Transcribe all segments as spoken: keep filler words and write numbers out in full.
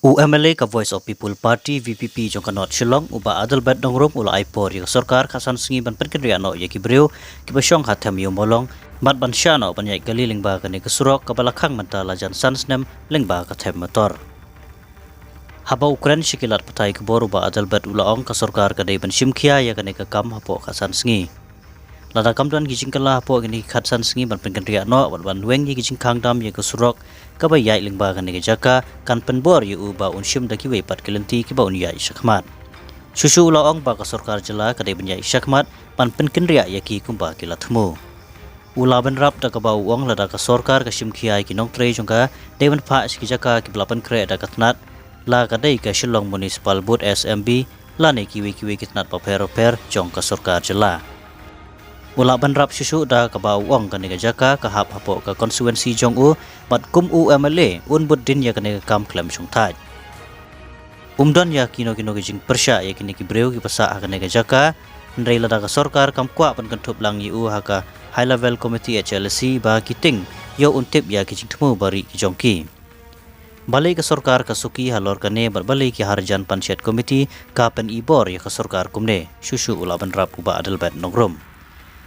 U M L A ka Voice of People Party, V P P, jong ka North Shillong, u Bah Adelbert Nongrum, u la ai por ïa ka sorkar khatsan sngi ban pynkynriah noh ïa ki briew kiba shong ha Them Ïew Mawlong, bad ban shah noh ban ïaid kali lyngba kane ka surok kaba la khang mynta la jan san snem lyngba ka them motor. Haba u kren sha ki lad pathai khubor, u Bah Adelbert u la ong ka sorkar ka dei ban shim khia ïa kane ka kam hapoh khatsan sngi. Lada kam don ki jingkylla hapoh kine ki khatsan sngi ban pynkynriah noh bad ban weng ïa ki jingkhang dam ïa ka surok kaba ïaid lyngba kane ka jaka, kan pynbor ïa u ba un shim da kiwei pat ki lynti kiba un ïaid shakhmat. Shuh shuh u la ong ba ka sorkar jylla ka dei ban ïaid shakhmat ban pynkynriah ïa ki kumba ki la thmu. U La Bynrap da kaba u ong lada ka sorkar ka shim khia ïa ki nongtrei jong ka, dei ban phah sha ki jaka kiba la pynkhreh da ka tnat, la ka dei ka Shillong Municipal Board, S M B, lane kiwei kiwei ki tnat bapher bapher jong ka sorkar jylla. U La Bynrap shuh shuh da kaba u ong kane ka jaka ka hap hapoh ka constituency jong u, bad kum u M L A un bud dien ïa kane ka kam khlem shongthait. Um don ïa kino kino ki jingpyrshah ïa kine ki briew kiba sah ha kane ka jaka, hynrei lada ka sorkar kam kwah ban kynthup lang ïa u ha ka High Level Committee, H L C, ba ki tieng, ïoh un tip ïa ki jingthmu barieh ki jong ki. Balei ka sorkar ka suki halor kane bad balei ki Harijan Panchayat Committee ka pyni bor ïa ka sorkar kumne, shuh shuh u La Bynrap u Bah Adelbert Nongrum.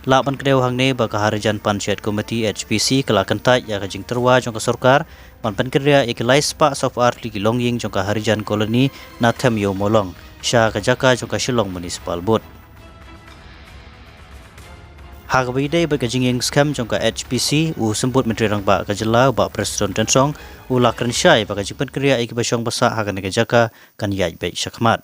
Lah ban kdew hangne ba ka Harijan Panchayat Committee, H P C, ka la kyntait ïa ka jingtyrwa jong ka sorkar ban pynkynriah ïa ki lai spah saw phew ar tylli ki longïing jong ka Harijan Colony na Them Ïew Mawlong sha ka jaka jong ka Shillong Municipal Board. Ha kaba ïadei bad ka jingïeng skhem jong ka H P C, u Symbud Myntri Rangbah ka jylla, u Bah Prestone Tynsong, u la kren shai ba ka jingpynkynriah ïa kiba shong ba sah ha kane ka jaka kan ïaid beit shakhmat.